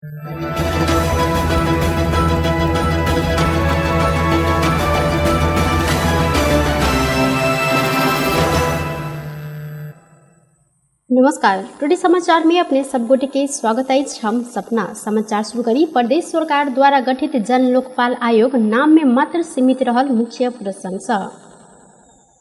नमस्कार, टुडे समाचार में अपने सब गोटे के स्वागत अछि। हम सपना समाचार शुरू करी। प्रदेश सरकार द्वारा गठित जन लोकपाल आयोग नाम में मात्र सीमित रहल मुख्य प्रसंग सँ।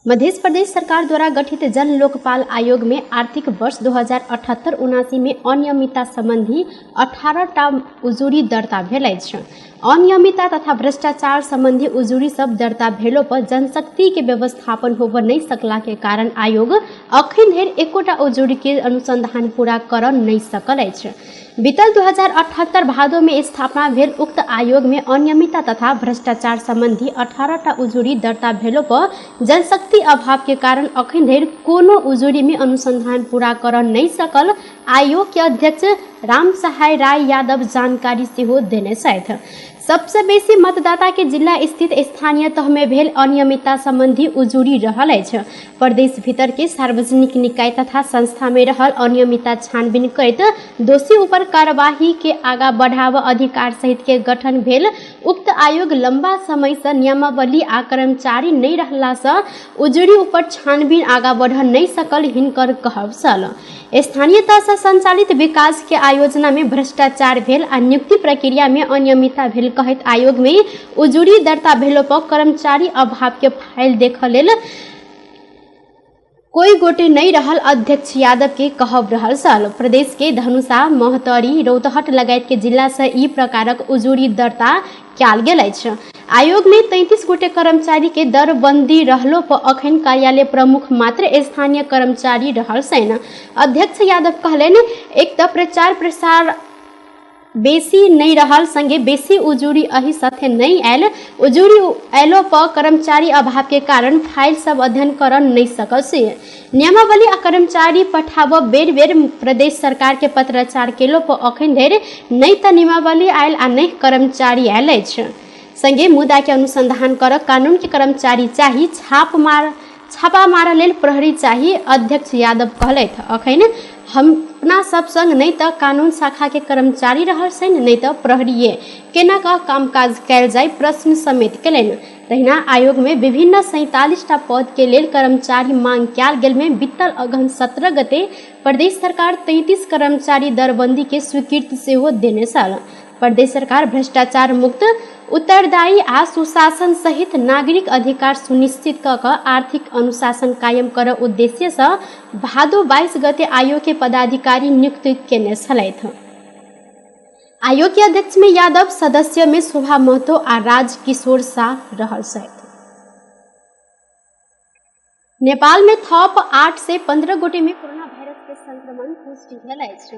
मध्य प्रदेश सरकार द्वारा गठित जन लोकपाल आयोग में आर्थिक वर्ष 2078-79 में अनियमितता संबंधी 18 टा उजुरी दर्ता भेल अछि। अनियमितता तथा भ्रष्टाचार संबंधी उजुरी सब दर्ता भेलो पर जनशक्ति के व्यवस्थापन होबऽ नहि सकला के कारण आयोग अखन धरि एकोटा उजुरी के अनुसंधान पूरा करऽ नहि सकल अछि। बीतल 2078 भादो में स्थापना भेल उक्त आयोग में अनियमितता तथा भ्रष्टाचार संबंधी 18 टा उजुरी दर्ता भेलो पर जनशक्ति अभाव के कारण अखन धरि कोनो उजुरी में अनुसंधान पूरा करऽ नहि सकल आयोग के अध्यक्ष राम सहाय राय यादव जानकारी सेहो देने छथि। सबसे बेसी मतदाता के जिला स्थित स्थानीय तह में भेल अनियमितता संबंधी उजुरी रहल अछि। प्रदेश भीतर के सार्वजनिक निकाय तथा संस्था में रहल अनियमितता छानबीन करैत दोषी ऊपर कार्यवाही के आगा बढ़ाव अधिकार सहित के गठन भेल उक्त आयोग लंबा समय से नियमावली आ कर्मचारी नहीं रहला से उजुरी ऊपर छानबीन आगा बढ़ नहीं सकल हिनकर कहब छल। स्थानीय तह से संचालित विकास के आयोजना में भ्रष्टाचार भेल आ नियुक्ति प्रक्रिया में अनियमितता भेल कहैत आयोग में उजुरी दर्ता भेलो पर कर्मचारी अभाव के फाइल देखऽ लेल कोई गोटे नहीं रहल अध्यक्ष यादव के कहब रहल छल। प्रदेश के धनुषा, महोत्तरी, रौतहट लगायत के जिला से ई प्रकारक उजुरी दर्ता कयल गेल अछि। आयोग में 33 गोटे कर्मचारी के दरबंदी रहलो पर अखन कार्यालय प्रमुख मात्र स्थानीय कर्मचारी रहल छनि। अध्यक्ष यादव कहलनि, एक तऽ प्रचार प्रसार बेसी नहि रहल संगे बेसी उजुरी एहि साथे नहि आयल। उजुरी अयलो पर कर्मचारी अभाव के कारण फाइल सब अध्ययन करऽ नहि सकल से नियमावली आ कर्मचारी पठाबऽ बेर बेर प्रदेश सरकार के पत्राचार केलो पर अखन धरि नहि तऽ नियमावली आयल आ नहि कर्मचारी आयल अछि। संगे मुद्दा के अनुसंधान करऽ कानून के कर्मचारी चाही, छापा मारऽ लेल प्रहरी चाही। अध्यक्ष यादव कहलथि, अखन हम अपना सब संग नहि तऽ कानून शाखा के कर्मचारी रहल छनि नहि तऽ प्रहरीये, केना कऽ कामकाज कयल जाय प्रश्न समेत केलनि। तहिना आयोग में विभिन्न 47 टा पद के लेल कर्मचारी मांग कयल गेल में बीतल अगहन 17 गते प्रदेश सरकार 33 कर्मचारी दरबंदी के स्वीकृति सेहो देने छल। प्रदेश सरकार भ्रष्टाचार मुक्त, उत्तरदायी आ सुशासन सहित नागरिक अधिकार सुनिश्चित कऽ कऽ आर्थिक अनुशासन कायम करऽ उद्देश्य सँ भादो 22 गते आयोग के पदाधिकारी नियुक्त केने छलथि। आयोग के अध्यक्ष में यादव, सदस्य में शोभा महतो आ राज किशोर शाह रहल छथि। नेपाल में थप 815 गोटे में कोरोना वायरस के संक्रमण पुष्टि भेल अछि।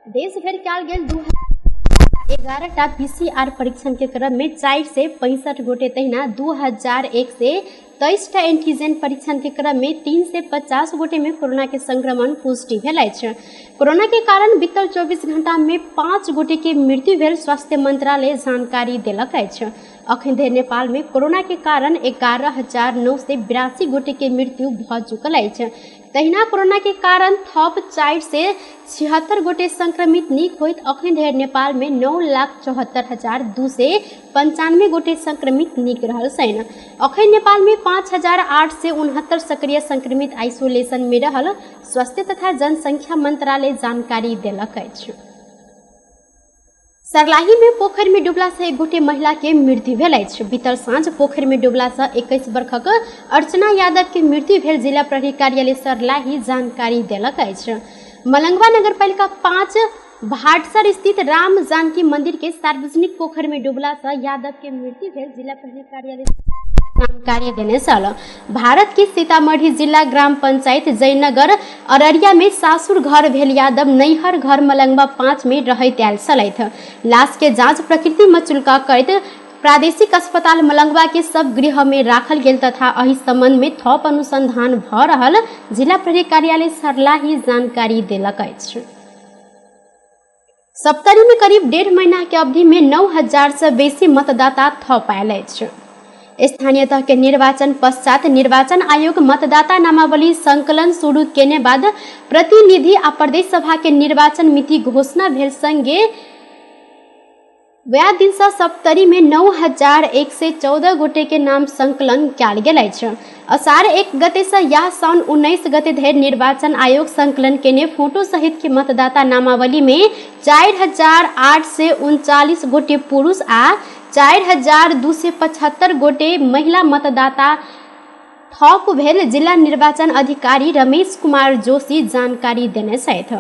देश भरि कयल गेल 2011 टा पीसीआर परीक्षण के क्रम में 465 गोटे, तहिना 2123 टा एंटीजन परीक्षण के क्रम में 350 गोटे में कोरोना के संक्रमण पुष्टि भेल अछि। कोरोना के कारण बीतल 24 घंटा में 5 गोटे के मृत्यु भेल स्वास्थ्य मंत्रालय जानकारी देलक अछि। अखन धरि नेपाल में कोरोना के कारण 11,982 गोटे के मृत्यु भऽ चुकल अछि। तहिना कोरोना के कारण थप 476 गोटे संक्रमित नीक होइत अखन धरि नेपाल में 9,74,295 गोटे संक्रमित नीक रहल छनि। अखन नेपाल में 5,869 सक्रिय संक्रमित आइसोलेशन में रहल स्वास्थ्य तथा जनसंख्या मंत्रालय जानकारी देलक अछि। सरलाही में पोखरि में डूबला से एक गोटे महिला के मृत्यु भेल अछि। बीतल साँझ पोखरि में डूबला से 21 वर्षक अर्चना यादव के मृत्यु भेल जिला प्रहरी कार्यालय सरलाही जानकारी देलक अछि। मलंगवा नगरपालिका 5 भाटसर स्थित राम जानकी मंदिर के सार्वजनिक पोखरि में डूबला से यादव के मृत्यु भेल जिला प्रहरी कार्यालय जानकारी देने छल। भारत के सीतामढ़ी जिला ग्राम पंचायत जयनगर अररिया में सासुर घर भेल यादव नैहर घर मलंगवा 5 में रहैत आयल छलथि। लाश के जांच प्रकृति मचुलका करैत प्रादेशिक अस्पताल मलंगवा के सब गृह में राखल गेल तथा एहि संबंध में थप अनुसंधान भऽ रहल जिला प्रहरी कार्यालय सरलाही जानकारी देलक अछि। सप्तरी में करीब 1.5 महीना के अवधि में 9,000 से बेसी मतदाता थप आयल अछि। स्थानीय तह के निर्वाचन पश्चात निर्वाचन आयोग मतदाता नामावली संकलन शुरू केने बाद प्रतिनिधि आ प्रदेश सभा के निर्वाचन मिति घोषणा भेल संगे वएह दिनसँ सप्तरीमे 9,114 गोटेके नाम संकलन कयल गेल अछि। अषाढ़ 1 गतेसँ याह साउन 19 गते धरि निर्वाचन आयोग संकलन केने फोटो सहितके मतदाता नामावलीमे 4,839 गोटे पुरुष आ 4,275 गोटे महिला मतदाता थप भेल जिल्ला निर्वाचन अधिकारी रमेश कुमार जोशी जानकारी देने छथि।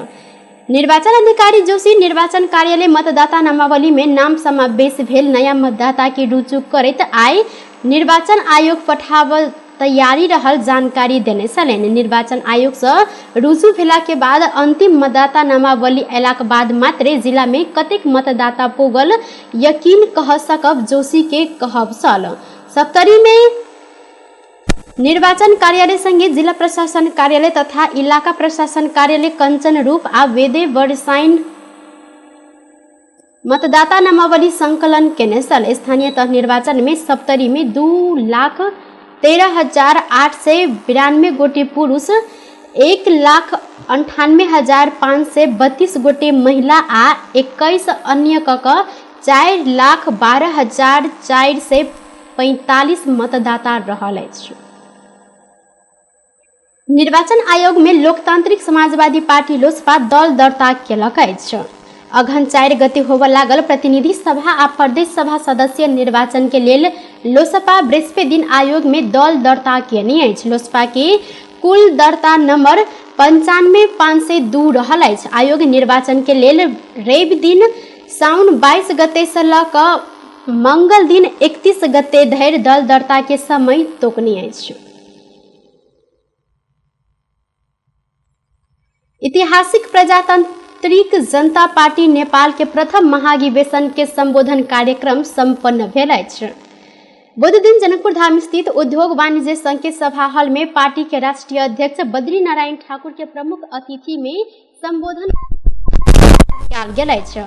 निर्वाचन अधिकारी जोशी निर्वाचन कार्यालय मतदाता नामावली में नाम समावेश भेल नया मतदाता के रुजु करैत आइ निर्वाचन आयोग पठाब तैयारी रहल जानकारी देने छलनि। निर्वाचन आयोग से रुजु भेला के बाद अंतिम मतदाता नामावली अयलाक बाद मात्रे जिला में कतेक मतदाता पुगल यकीन कह सकब जोशी के कहब छल। सप्तरी में निर्वाचन कार्यालय संगे जिला प्रशासन कार्यालय तथा इलाका प्रशासन कार्यालय कंचन रूप आ वेदे वर्षाइन मतदाता नामावली संकलन केने छल। स्थानीय तह निर्वाचन में सप्तरी में 2,13,892 गोटे पुरुष, 1,98,532 गोटे महिला आ 21 अन्य क 4,12,445 मतदाता रहल अछि। निर्वाचन आयोग में लोकतांत्रिक समाजवादी पार्टी लोसपा दल दर्ता केलक अछि। अघन 4 गते होबय लागल प्रतिनिधि सभा आ प्रदेश सभा सदस्य निर्वाचन के लेल लोसपा बृहस्पति दिन आयोग में दल दर्ता केने अछि। लोसपा के कुल दर्ता नंबर 95,502 रहल अछि। आयोग निर्वाचन के लेल रवि दिन साउन 22 गते से ल क मंगल दिन 31 गते धरि दल दर्ता के समय तोकने अछि। ऐतिहासिक प्रजातांत्रिक जनता पार्टी नेपाल के प्रथम महाधिवेशन के संबोधन कार्यक्रम संपन्न भेल अछि। बुध दिन जनकपुर धाम स्थित उद्योग वाणिज्य संघ के सभा हॉल में पार्टी के राष्ट्रीय अध्यक्ष बद्री नारायण ठाकुर के प्रमुख अतिथि में संबोधन कयल गेल अछि।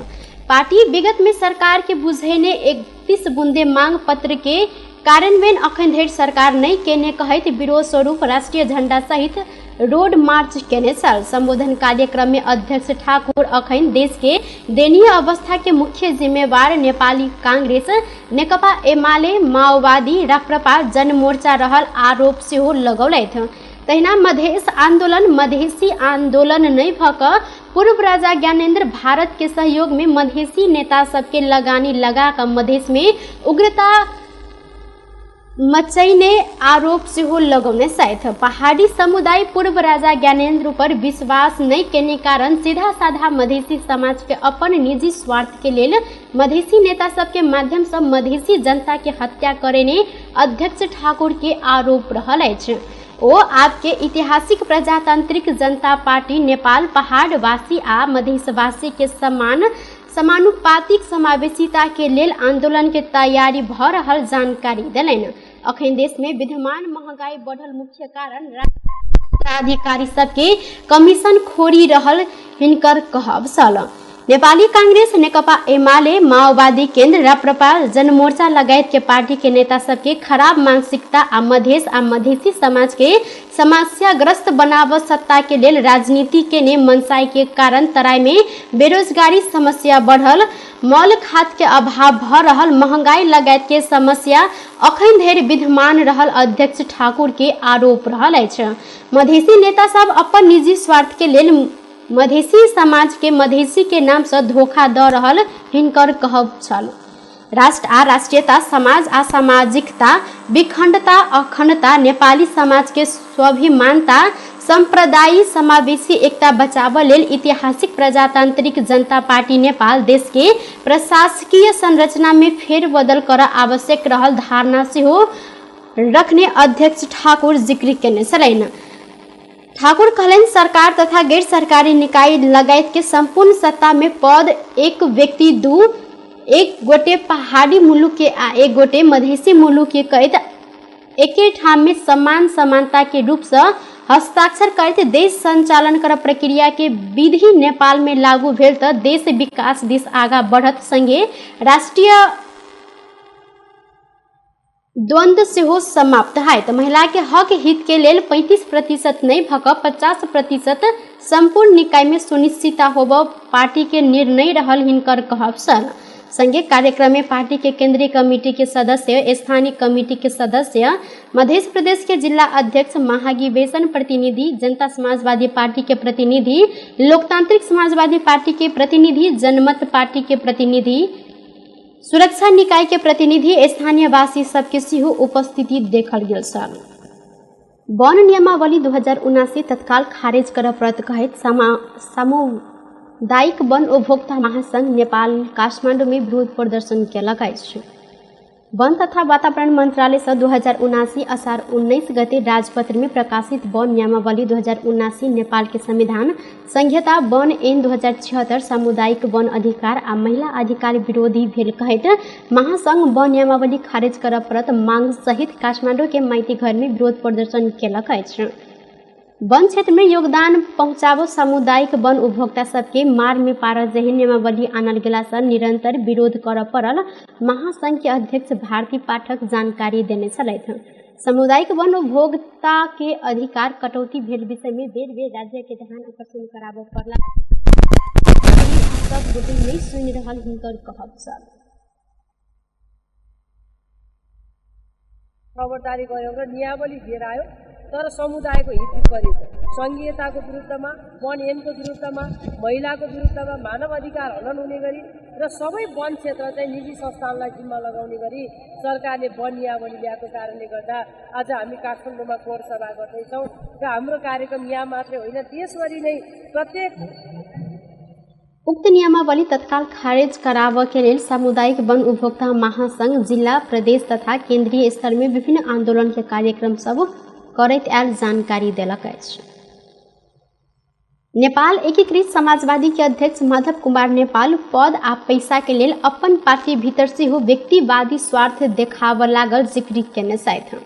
पार्टी विगत में सरकार के बुझेने 31 बुंदे मांग पत्र के कार्यान्वयन अखन धरि सरकार नहि केने कहैत विरोध स्वरूप राष्ट्रीय झंडा सहित रोड मार्च केने छल। संबोधन कार्यक्रम में अध्यक्ष ठाकुर अखन देश के दयनीय अवस्था के मुख्य जिम्मेवार नेपाली कांग्रेस, नेकपा एमाले, माओवादी, राप्रपा, जनमोर्चा रहल आरोप सेहो लगौलथि। तहिना मधेश आंदोलन मधेसी आंदोलन नहि भऽ कऽ पूर्व राजा ज्ञानेन्द्र भारत के सहयोग में मधेसी नेता सबके लगानी लगा कऽ मधेश में उग्रता मचैने आरोप सेहो लगौने छथि। पहाड़ी समुदाय पूर्व राजा ज्ञानेन्द्र पर विश्वास नहि केने कारण सीधा साधा मधेसी समाज के अपन निजी स्वार्थ के लेल मधेसी नेता सबके माध्यम से मधेसी जनता के हत्या करेने अध्यक्ष ठाकुर के आरोप रहल अछि। ओ आपके ऐतिहासिक प्रजातांत्रिक जनता पार्टी नेपाल पहाड़वासी आ मधेशवासी के समान समानुपातिक समावेशिता के लेल आंदोलन के तैयारी भ रहल जानकारी देलनि। अखन देश में विद्यमान महंगाई बढ़ल मुख्य कारण अधिकारी सबके कमीशन खोरी रहल हिनकर कहब छल। नेपाली कांग्रेस, नेकपा एमाले, माओवादी केन्द्र, राप्रपा, जनमोर्चा लगायत के पार्टी के नेता सबके खराब मानसिकता आ मधेश आ मधेसी समाज के समस्याग्रस्त बनाव सत्ता के लेल राजनीति के ने मनसाई के कारण तराई में बेरोजगारी समस्या बढ़ल, मल खाद के अभाव भ रहल, महंगाई लगायत के समस्या अखन धरि विद्यमान रहल अध्यक्ष ठाकुर के आरोप रहल अछि। मधेसी नेता सब अपन निजी स्वार्थ के लेल मधेसी समाज के मधेसी के नाम से धोखा द रहल हिनकर कहब छल। राष्ट्र आ राष्ट्रीयता, समाज आ सामाजिकता, विखंडता, अखंडता, नेपाली समाज के स्वाभिमानता, सांप्रदायिक समावेशी एकता बचाव लेल ऐतिहासिक प्रजातांत्रिक जनता पार्टी नेपाल देश के प्रशासकीय संरचना में फेरबदल कर आवश्यक रहल धारणा सेहो रखने अध्यक्ष ठाकुर जिक्र केने छलनि। ठाकुर कहलनि सरकार तथा गैर सरकारी निकाय लगायत के संपूर्ण सत्ता में पद एक व्यक्ति दू, एक गोटे पहाड़ी मुलुक के आ एक गोटे मधेसी मुलुक के कहैत एके ठाम में समान समानता के रूप से हस्ताक्षर करैत देश संचालन कर प्रक्रिया के विधि नेपाल में लागू भेल त देश विकास दिस आगा बढ़त संगे राष्ट्रीय द्वंद्व सेहो समाप्त होयत। महिला के हक हित के लेल 35% नहि भऽ कऽ 50% सम्पूर्ण निकाय में सुनिश्चितता होब पार्टी के निर्णय रहल हिनकर कहब छल। संगे कार्यक्रम में पार्टी के केंद्रीय कमिटी के सदस्य, स्थानीय कमिटी के सदस्य, मध्य प्रदेश के जिला अध्यक्ष, महाधिवेशन प्रतिनिधि, जनता समाजवादी पार्टी के प्रतिनिधि, लोकतांत्रिक समाजवादी पार्टी के प्रतिनिधि, जनमत पार्टी के प्रतिनिधि, सुरक्षा निकाय के प्रतिनिधि, स्थानीयवासी सबके सेहो उपस्थिति देखल गेल छल। वन नियमावली 2079 तत्काल खारेज करऽ पड़त कहैत सामुदायिक वन उपभोक्ता महासंघ नेपाल काठमाडौँ में विरोध प्रदर्शन केलक अछि। वन तथा वातावरण मंत्रालय सँ 2079 असार 19 गते राजपत्र में प्रकाशित वन नियमावली 2079 नेपाल के संविधान संहिता वन ऐन 2076 सामुदायिक वन अधिकार आ महिला अधिकार विरोधी भेल कहैत महासंघ वन नियमावली खारिज करऽ पड़त मांग सहित काठमाडौँ के माइती घर में विरोध प्रदर्शन केलक अछि। वन क्षेत्र में योगदान पहुँचाबो सामुदायिक वन उपभोक्ता सबके मार में पारल जेहन नियमावली आनल गेला सँ निरंतर विरोध करऽ पड़ल महासंघ के अध्यक्ष भारती पाठक जानकारी देने छलथि। सामुदायिक वन उपभोक्ता के अधिकार कटौती भेल विषय में बेर बेर राज्य के ध्यान आकर्षण कराबऽ पड़ला सब गोटे नहि सुनि रहल हिनकर कहब छल। खबरदारी गऱ्यौँ र नियमावली लिएर आयो, तर समुदायको हित विपरीत, सङ्घीयताको विरुद्धमा, वन ऐनको विरुद्धमा, महिलाको विरुद्धमा, मानव अधिकार हनन हुने गरी र सबै वन क्षेत्र चाहिँ निजी संस्थानलाई जिम्मा लगाउने गरी सरकारले वन नियमावली ल्याएको कारणले गर्दा आज हामी काठमाडौँमा कोर सभा गर्दैछौँ र हाम्रो कार्यक्रम यहाँ मात्रै होइन, देशभरि नै प्रत्येक। उक्त नियमावली तत्काल खारेज कराबऽ के लेल सामुदायिक वन उपभोक्ता महासंघ जिला, प्रदेश तथा केंद्रीय स्तर में विभिन्न आंदोलन के कार्यक्रम सब करैत आयल जानकारी देलक अछि। नेपाल एकीकृत समाजवादी के अध्यक्ष माधव कुमार नेपाल पद आ पैसा के लेल अपन पार्टी भीतर सेहो व्यक्तिवादी स्वार्थ देखाबऽ लागल जिक्र केने छथि।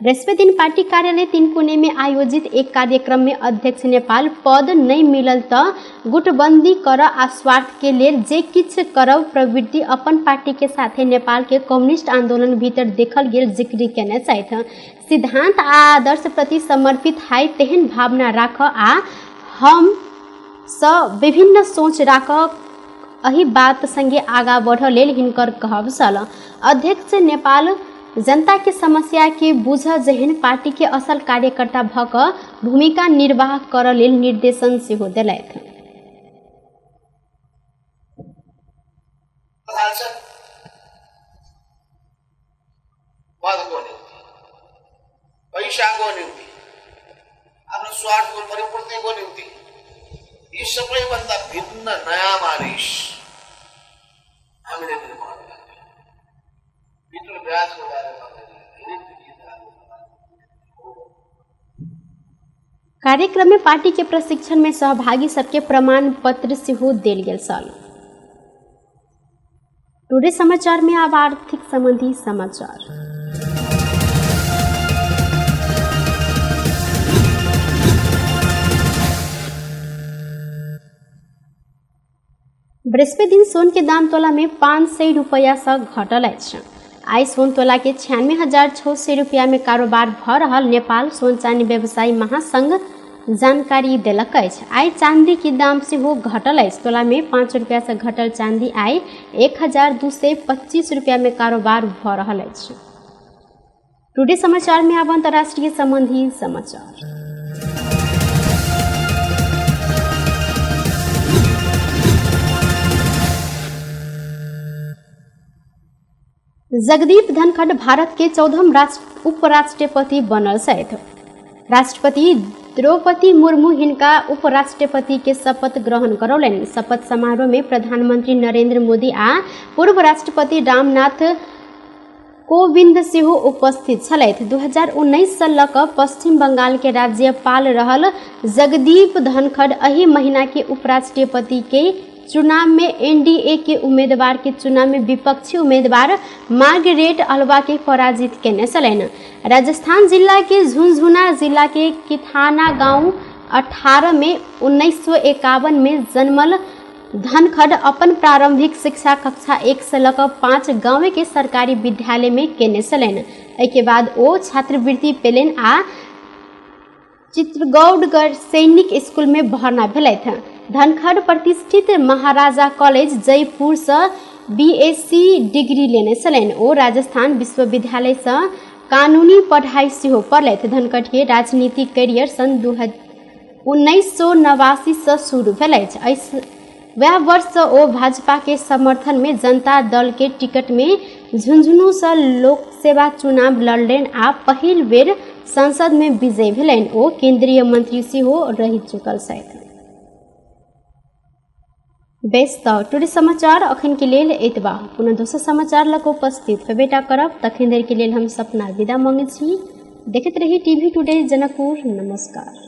बृहस्पति दिन पार्टी कार्यालय तिनकुने में आयोजित एक कार्यक्रम में अध्यक्ष नेपाल पद नहीं मिलल त गुटबंदी कर आ स्वार्थ के लेल जे किछु करब प्रवृत्ति अपन पार्टी के साथे नेपाल के कम्युनिस्ट आंदोलन भीतर देखल गेल जिक्र केने छथि। सिद्धांत आ आदर्श प्रति समर्पित हाई तेहन भावना राख आ हम स विभिन्न सोच राख एहि बात संगे आगा बढ़ लेल हिनकर कहब छल। अध्यक्ष नेपाल जनता के समस्या के बुझ जेहन पार्टी के असल कार्यकर्ता भ क भूमिका निर्वाह करऽ लेल निर्देशन सेहो देलथि। पदको निम्ति, पैसाको निम्ति, आफ्नो स्वार्थको परिपूर्तिको निम्ति यी सबैभन्दा भिन्न नयाँ मानिस हामीले निर्माण गर्ने। पिटर ब्याजको बारेमा धेरै। कार्यक्रम में पार्टी के प्रशिक्षण में सहभागी सबके प्रमाण पत्र सेहो देल गेल छल। टुडे समाचार में अब आर्थिक संबंधी समाचार। बृहस्पति दिन सोन के दाम तोला में 500 रुपया से घटल अछि। आइ सोन तोला के 96,600 रुपया में कारोबार भ रहल नेपाल सोन चानी व्यवसायी महासंघ जानकारी देलक अछि। आइ चांदी के दाम सेहो घटल अछि। तोला में 5 रुपया से घटल चांदी आइ 1225 रुपया में कारोबार भ रहल अछि। टुडे समाचार में अब अंतर्राष्ट्रीय संबंधी समाचार। जगदीप धनखड़ भारत के 14म उपराष्ट्रपति बनल छथि। राष्ट्रपति द्रौपदी मुर्मू हिनका उपराष्ट्रपति के शपथ ग्रहण करौलनि। शपथ समारोह में प्रधानमंत्री नरेंद्र मोदी आ पूर्व राष्ट्रपति रामनाथ कोविंद सेहो उपस्थित छलथि। 2019 सँ लऽ कऽ पश्चिम बंगाल के राज्यपाल रहल जगदीप धनखड़ एहि महीना के उपराष्ट्रपति के चुनाव में एनडीए के उम्मीदवार के चुनाव में विपक्षी उम्मीदवार मार्गरेट अल्वा के पराजित केने छलनि। राजस्थान जिला के झुनझुना जिला के किथाना गांव 18 में 1951 में जन्मल धनखड़ अपन प्रारंभिक शिक्षा कक्षा 1 से लऽ कऽ 5 गाँव के सरकारी विद्यालय में केने छलनि। एहिके बाद ओ छात्रवृत्ति पेलनि आ चित्रगौड़गढ़ सैनिक स्कूल में भर्ना भेलथि। धनखड़ प्रतिष्ठित महाराजा कॉलेज जयपुर से बीएससी डिग्री लेने छलनि। ओ राजस्थान विश्वविद्यालय से कानूनी पढ़ाई सेहो पढ़लथि। धनखड़ के राजनीतिक करियर सन 1989 से शुरू भेल अछि। वएह वर्ष से ओ भाजपा के समर्थन में जनता दल के टिकट में झुंझुनू से लोकसेवा चुनाव लड़लनि आ पहिल बेर संसद में विजयी भेलनि। ओ केंद्रीय मंत्री सेहो रहि चुकल छथि। बेस तऽ टुडे समाचार अखन के लेल एतबा। पुनः दोसर समाचार लग उपस्थित होबेटा करब, तखन देर के लेल हम सपना विदा मांगै छी। देखैत रही टीवी टुडे जनकपुर। नमस्कार।